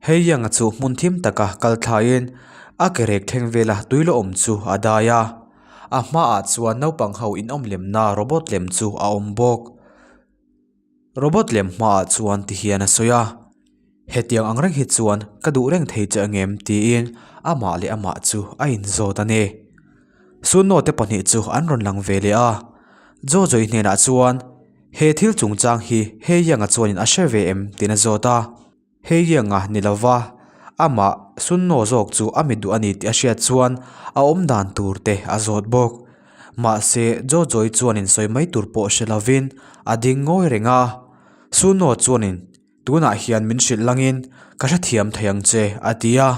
Hei Young-a chu hmun thim taka kal thlaiin a ke rek thleng vela tui la awm chu a dai a. A hmaah chuan naupang ho inawm lemna robot lem chu a awm bawk. Robot lem hmaah chuan ti hian a sawi a, Hetiang ang reng hi chuan ka duh reng thei che angem? tiin amah leh amah chu a inzawt a ni. Sunno te pahnih chu an rawn lang ve leh a, Jojo-i hnenah chuan, He thil chungchang hi Hei Yang-a chuanin a hre ve em? tiin a zawt a. Hei Yang-a ni lova, amah Sunno zawk chu a mi duh a ni tih a hriat chuan a awm dan tur te a zawt bawk. Mahse, Jojo-i chuanin sawi mai tur pawh hre lovin a ding ngawi reng a. Sunno chuanin, Tunah hian min hrilh langin ka hrethiam thei ang che, a ti a.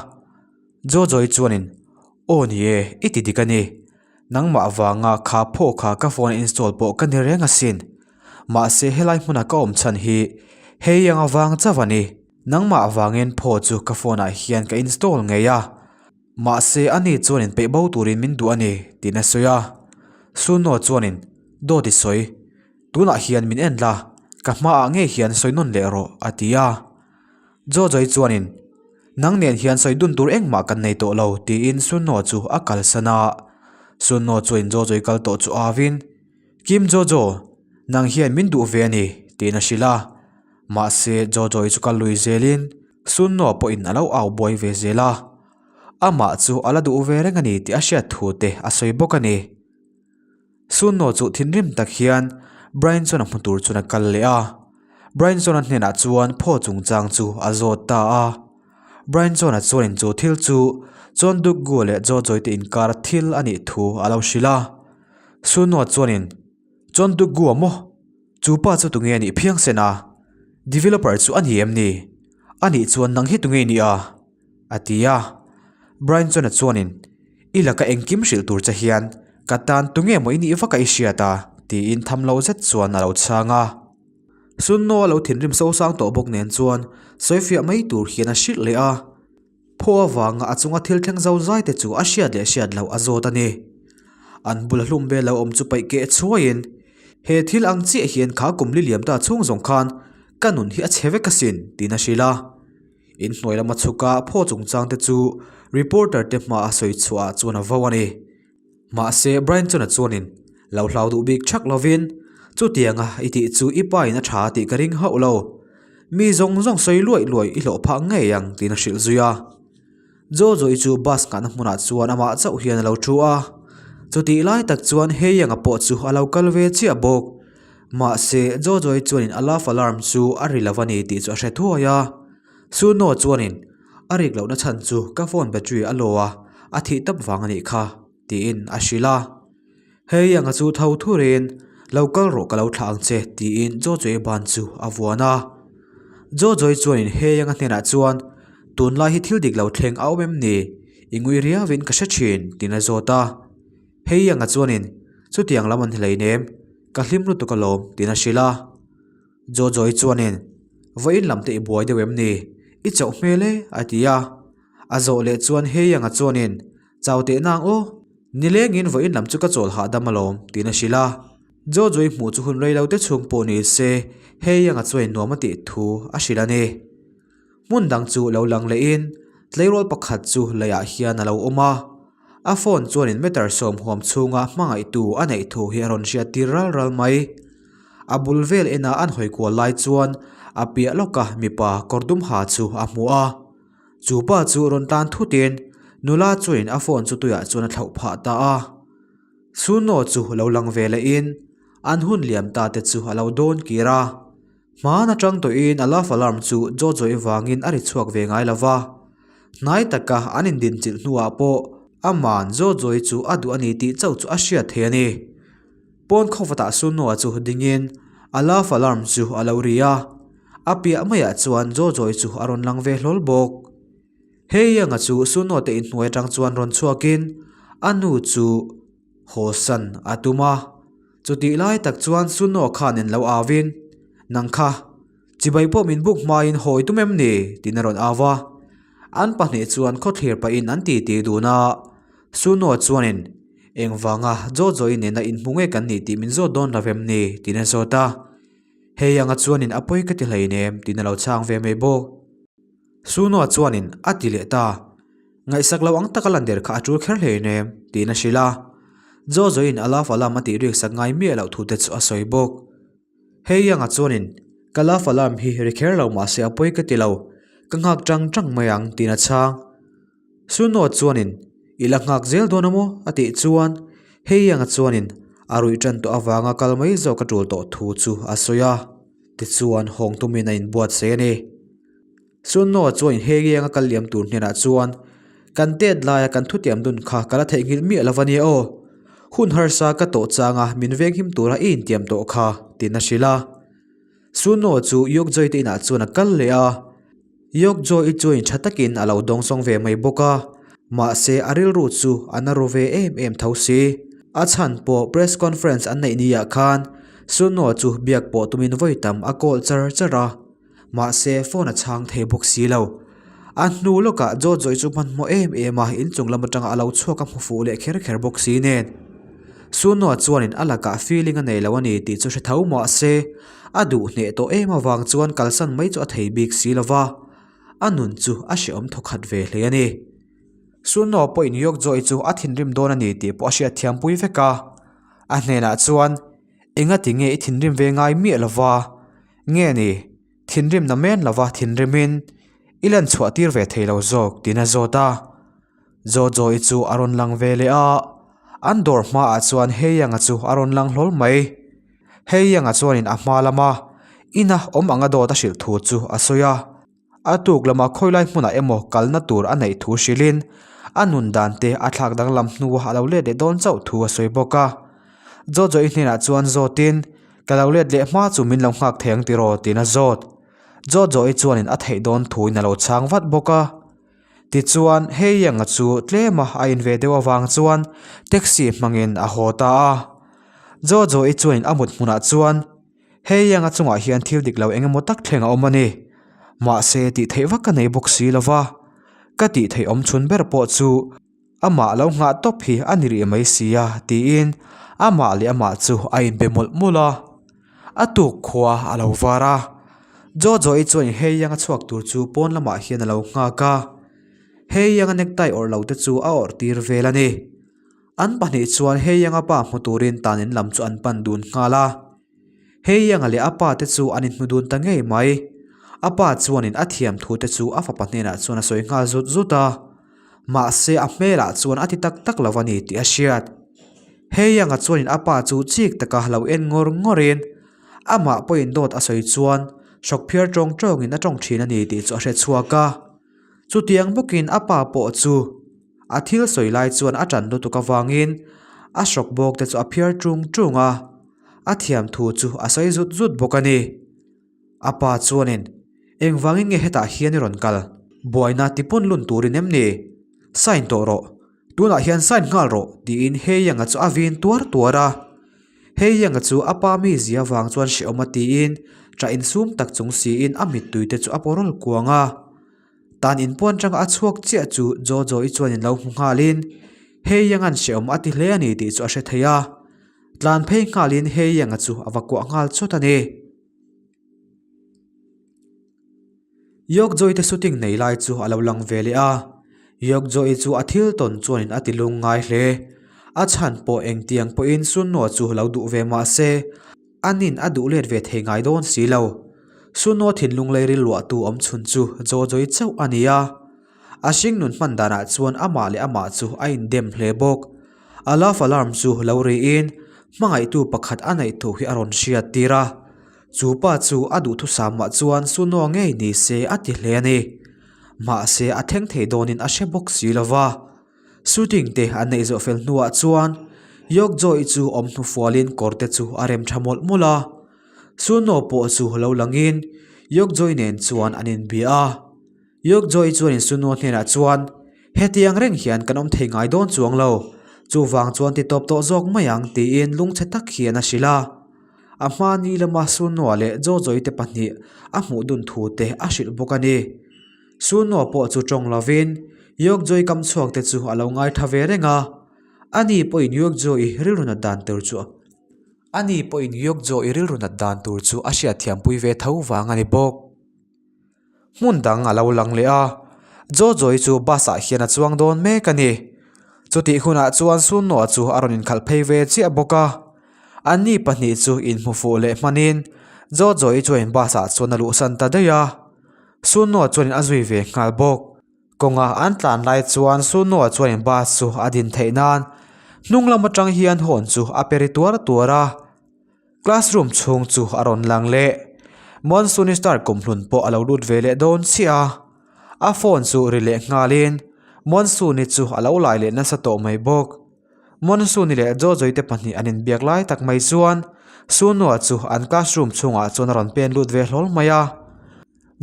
Jojo-i chuanin, Aw ni e, i ti dik a ni. Nangmah vanga kha phaw kha ka phone a install pawh ka ni reng asin. Mahse helai hmuna ka awm chhan hi hei anga vang chauh a ni. Nangmah vangin phaw chu ka phone ah hian ka install ngei a. Mahse ani chuanin peih bo turin min duh a ni, tiin a sawi a. Suno chuanin, Dawt i sawi. Tunah hian min en la, ka hmaah ngei hian sawi nawn leh rawh, a ti a. Jojo-i chuanin, Nang nen hian sawi dun tur engmah kan nei tawh lo, tiin Sunno chu a kalsan a. Sunno chuanin Jojo-i kal tawh chu avin, Kim Jojo, nang hian min duh ve a ni, tiin a hrilh a. Mahse, Jojo-i chu kal lui zelin Sunno pawhin a lo au buai ve zel a. Amah chu a la duh ve reng a ni tih a hriat thu te a sawi bawk a ni. Sunno chu thinrim tak hian Brian chuan a hmu tur chuan a kal leh a, Brian chuan a hnenah chuan phaw chungchang chu a zawt ta a. Brian chuan a chuanin chu thil chu chuan Dukgu leh Jojoy te inkar thil a nih thu a lo hrilh a. Sunno chuanin, Chuan Dukgu a maw? Chu pa chu tunge a nih phiang sen a? Developer chu a ni em ni? A nih chuan nang hi tunge i nih a? A ti a. Brian chuan a chuanin, I laka engkim hrilh tur che hian ka tan tunge maw i nih vak a i hriat a? tiin tham lo zet chuan a lo chhang a. Sunno a lo thinrim sosang tawh bawk nen chuan sawifiah mai tur hian a hrilh leh a. Phaw avanga a chunga thil thleng zo zai te chu a hriat leh hriat loh a zawt a ni. An bula hlum vel lo awm chu paih keh chhuaiin, He thil ang chiah hian kha kum li liam ta chhung zawng khan ka nun hi a chhe vek asin, tiin a hrilh a. Inhnuai lama chhuka phaw chungchang te chu reporter te hma a sawi chhuah ah chuan a vo a ni. Mahse Brian chuan a chuanin lo hlau duh bik thak lovin chutianga i tih chu i pa in a tha tih ka ring hauh lo. Mi zawng zawng sawi luaih luaih i hlawh phah ngei ang tiin a hrilh zui a. Jojo-i chu bus nghahna hmunah chuan amah chauh hian a lo thu a. Chutih lai tak chuan Heianga pawh chu a lo kal ve chiah bawk. Mahse, Jojo-i chuanin a love alarm chu a ri lo a ni tih chu a hre thuai a. Suno chuanin, A rik lohna chhan chu ka phone battery a low a, a thih tap vang a nih kha, tiin a hrilh a. Heianga chu tho thurin, Lo kal rawh ka lo thlah ang che, tiin Jojo-i ban chu a vuan a. Jojo-i chuanin Heianga hnenah chuan, Tunlai hi thil dik lo thleng a awm em ni? I ngui riauin ka hre thin, tiin a zawt a. Heianga chuanin, Chutiang lam an hlei nem, ka hlim lutuk alawm, tiin a hrilh a. Jojo-i chuanin, Vawiin lam te i buai deuh em ni? I chauh hmel e, a ti a. A zawh leh chuan Heianga chuanin, Chau teh nang aw, nilengin vawiin lam chu ka chawl hahdam alawm, tiin a hrilh a. Jojo-i hmuh chu hun rei lo te chhung pawh ni se, Heianga chuanin nuam a tih thu a hrilh a ni. Hmun dang chu lo lang lehin tleirawl pakhat chu leiah hian a lo awm a. A phone chuanin meter sawmhuam chhunga hmangaihtu a neih thu hi a rawn hriat tir ral ral mai. A bul vel ena an hawi kual lai chuan a piah lawka mipa kawr dum ha chu a hmu a. Chu pa chu rawn tlan thutin nula chuanin a phone chu tuiah chuan a thlauh phah ta a. Suno chu lo lang ve lehin an hun liam ta te chu a lo dawn kir a. Hmaan atang tawhin a love alarm chu Jojo-i vangin a ri chhuak ve ngai lo va. Hnai taka an indinchilh hnuah pawh aman Jojo-i chu a duh a ni tih chauh chu a hriat thei a ni. Pawn khawvatah Sunoa chu dingin a love alarm chu a lo ri a, a piah maiah chuan Jojo-i chu a rawn lang ve hlawl bawk. Hei anga chu Sunoa te inhnuai atang chuan rawn chhuakin a nu chu hawsan a tum a. Chutih lai tak chuan Suno khan in lo au in, Nang kha, chibai pawh min buk hmain hawi tum em ni? tiin a rawn au a. An pahnih chuan khawthlir pahin an titi dun a. Suno chuanin, Engvanga Jojo-i nena inhmu nge kan nih tih min zawt dawn lo em ni? tiin a zawt a. Hei anga chuanin a pawi ka ti hleinem tiin a lo chhang ve mai bawk. Sunoa chuanin a ti leh ta. Ngaihsak lo ang taka lan der kha a tul kher hle em? tiin a hrilh a. Jojoin a love alarm a tih riksak ngai miah loh thu te chu a sawi bawk. Hei Young-a chuanin ka love alarm hi ri kher lo mahse a pawi ka ti lo, ka nghak tang tang mai ang tiin a chhang. Sunoa chuanin i la nghak zel dawn a maw? a tih chuan Hei Young-a chuanin a ruih tan tawh avanga kal mai zawk a tul tawh thu chu a sawi a. Tichuan hawng tumin a inbuatsaih a ni. Sunnoa chuan Heliang a kal liam tur hnenah chuan, Kan tet laia kan thutiam dun kha ka la theihnghilh miah lo a nia aw. Hun harsa ka tawh changa min venghim tura i intiam tawh kha, tiin a hrilh a. Sunnoa chu Yokjoy te inah chuan a kal leh a. Yokjoy chuan tha takin a lo dawngsawng ve mai bawk a. Mahse a rilru chu a na ru ve em em tho si. A chhan pawh press conference an neih niah khan Sunnoa chu biak pawh tumin vawi tam a call char char a. Mahse, phone a chhang thei bawk si lo. A hnu lawkah Jojo-i chu hmanhmawh em em a, inchung lam atanga a lo chhuak a hmu fuh leh kher kher bawk si nen. Sunoa chuanin a lakah feeling a nei lo a ni tih chu hre tho mahse, a duh hneh tawh em avang chuan kalsan mai chu a thei bik si lo va, a nun chu a hrehawm thawkhat ve hle a ni. Sunoa pawhin Yokjoy chu a thinrim dawn a ni tih pawh a hriatthiampui vek a, a hnenah chuan, Engati nge i thinrim ve ngai miah lo va? Nge ni, thinrim na men lova thinrimin i lan chhuah tir ve thei lo zawk tiin a zawt a. Jojo-i chu a rawn lang ve leh a, an dawr hmaah chuan Heianga chu a rawn lang hlawl mai. Heianga chuanin a hma lama ina awm anga dawt a hrilh thu chu a sawi a. A tuk lama khawilai hmunah emaw kalna tur a neih thu hrilhin a nun dan te a thlak danglam hnua a lo let leh dawn chauh thu a sawi bawk a. Jojo-i hnenah chuan zawtin, Ka lo let leh hma chu min lo nghak thei ang tiraw? tiin a zawt. Jojo-i chuanin a theih dawn thuin a lo chhang vat bawk a. Tichuan, hei Yanga chu tlema a in ve deuh avang chuan taxi hmangin a haw ta a. Jojo-i chuanin a mut hmunah chuan, Hei Yanga chungah hian thil dik lo eng emaw tak thleng a awm a ni. Mahse, tih theih vak ka nei bawk si lo va. Ka tih theih awm chhun ber pawh chu amah lo nghah tawp hi a ni rih mai si a, tiin amah leh amah chu a inbe mawlh mawlh a. A tuk khua a lo var a. Jojo-i chuan Hei Yanga chhuak tur chu pawn lamah hian a lo nghak a. Hei Yanga necktie awrh lo te chu a awrh tir vel a ni. An pahnih chuan Heianga pa hmu turin tan in lam chu an pan dun nghal a. Heianga leh a pa te chu an inhmu dun ta ngei mai. A pa chuanin a thiam thu te chu a fapa hnenah chuan a sawi nghal zut zut a. Mahse a hmelah chuan a ti tak tak lo a ni tih a hriat. Heianga chuanin a pa chu chik taka lo en ngawr ngawrin amah pawhin dawt a sawi chuan hrawk phiar tawng tawngin a tawng thin a ni tih chu a hre chhuak a. Chutiang bawkin a pa pawh chu A thil sawi lai chuan a ṭan lutuk avangin a hrawk bawk te chu a phiar ṭung ṭung a, a thiam thu chu a sawi zut zut bawk a ni. A pa chuanin, Engvangin nge hetah hian i rawn kal? Buaina ti pawn lun turin em ni? Sign tawh rawh. Tunah hian sign nghal rawh, tiin Heianga chu a vin tuar tuar a. Heianga chu a pa mizia vang chuan hrehawm a tiin ṭah insum tak chung siin a mittui te chu a pawrawl kuang a. Tan inpuan tanga a chhuak chiah chu Jojo-i chuan in lo hmu nghalin Hei Yang-a'n hrehawm a ti hle a ni tih chu a hre thei a. Tlan phei nghalin Hei Yang-a chu a va kuah nghal chawt a ni. Yokjoy te shooting nei lai chu a lo lang ve leh a. Yokjoy chu a thil tawn chuanin a ti lung ngai hle. A chhan pawh engtiang pawhin Sunnoa chu lo duh ve mah se, Anin a duh let ve thei ngai dawn si lo. Suno thinlung lei rilruahtu awm chhun chu Jojo-i chauh a ni a. A hringnun hman danah chuan amah leh amah chu a indem hle bawk. A love alarm chu lo riin hmangaihtu pakhat a neih thu hi a rawn hriat tir a. Chu pa chu a duhthusamah chuan Suno ngei ni se a ti hle a ni. Mahse a thleng thei dawnin a hre bawk si lo va. Shooting te an neih zawh fel hnuah chuan Yokjoy chu awm hnufualin kawr te chu a rem tha mawlh mawlh a. Suno pawh chu lo langin Yokjoy nen chuan an inbia a. Yokjoy chuanin Suno hnenah chuan, Hetiang reng hian kan awm thei ngai dawn chuang lo, chuvang chuan ti tawp tawh zawk mai ang tiin lungchhe tak hian a hrilh a. A hma ni lama Sunoa leh Jojoy te pahnih a hmuh dun thu te a hrilh bawk a ni. Sunoa pawh chu tawng lovin Yokjoy kam chhuak te chu a lo ngaitha ve reng a, ani pawhin Yokjoy rilru nat dan tur chu ani pawhin Yokjoy rilru nat dan tur chu a hriatthiampui ve tho vang a ni bawk. Hmun dang a lo lang leh a, Jojo-i chu bus ah hian a chuang dawn mek a ni. Chutih hunah chuan Sunnoa chu a rawn inkhalh phei ve chiah bawk a. Anni pahnih chu inhmu fuh leh hmanin Jojo-i chuan bus ah chuan a luhsan ta daih a. Sunnoa chuanin a zui ve nghal bawk. Kawnga an tlan lai chuan Sunnoa chuanin bus chu a din theih nan hnung lam atang hian hawn chu a pe ri tuar tuar a. Classroom chhung chu a rawn lang leh. Monsoon star kumhlun pawh a lo lut ve leh dawn chiah a. A phone chu ri leh nghalin Monsoon-i chu a lo lai leh nasa tawh mai bawk. Monsoon-i leh Jojo-i te pahnih an inbiak lai tak mai chuan Sunua chu an classroom chhungah chuan a rawn pen lut ve hlawl mai a.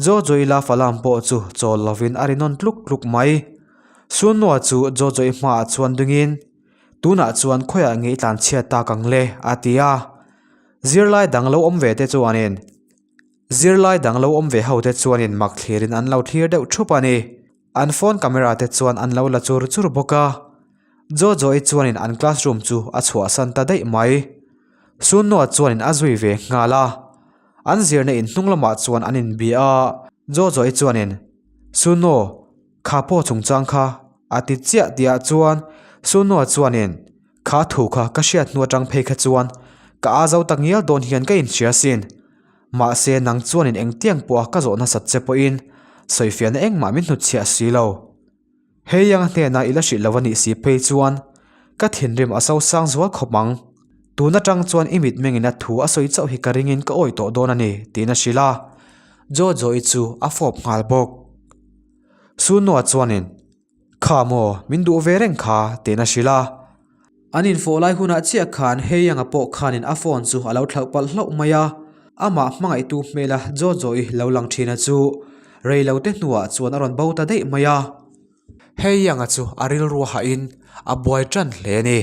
Jojo-i love alarm pawh chu chawl lovin a ri nawn tluk tluk mai. Sunua chu Jojo-i hmaah chuan dingin Tunah chuan khawiah nge i tlan chhiat tak ang le? a ti a. Zirlai dang lo awm ve te chuanin Zirlai dang lo awm ve ho te chuanin mak thlirin an lo thlir deuh thup a ni. An phone camera te chuan an lo la chur chur bawk a. Jojo-i chuanin an classroom chu a chhuahsan ta daih mai. Sunnoa chuanin a zui ve nghal a. An zirna in hnung lamah chuan an inbia a. Jojo-i chuanin, Sunno, Kha pawh chungchang kha a ti chiah tihah chuan Sunua chuanin kha thu kha ka hriat hnu atang phei kha chuan ka a zo tak ngial dawn hian ka inhria sin. Mahse nang chuanin engtiang pawha ka zawh nasat che pawhin sawifiahna engmah min hnutchhiah si lo. Hei anga hnena i la hrilh lo a nih si phei chuan ka thinrim a sosang zual khawp ang. Tun atang chuan i mitmengin a thu a sawi chauh hi ka ringin ka awih tawh dawn a ni tiin a hrilh a. Jojo-i chu a fawp nghal bawk. Sunua chuanin, Kha maw, min duh ve reng kha, tiin a hrilh a. An infawh lai hunah chiah khan Heiyanga pawh khanin a phone chu a lo thlauh palh hlauh mai a, amah hmangaihtu hmela Jojo-i lo lang thina chu rei lo te hnuah chuan a rawn bo ta daih mai a. Heiyanga chu a rilru hahin a buai tan hle a ni.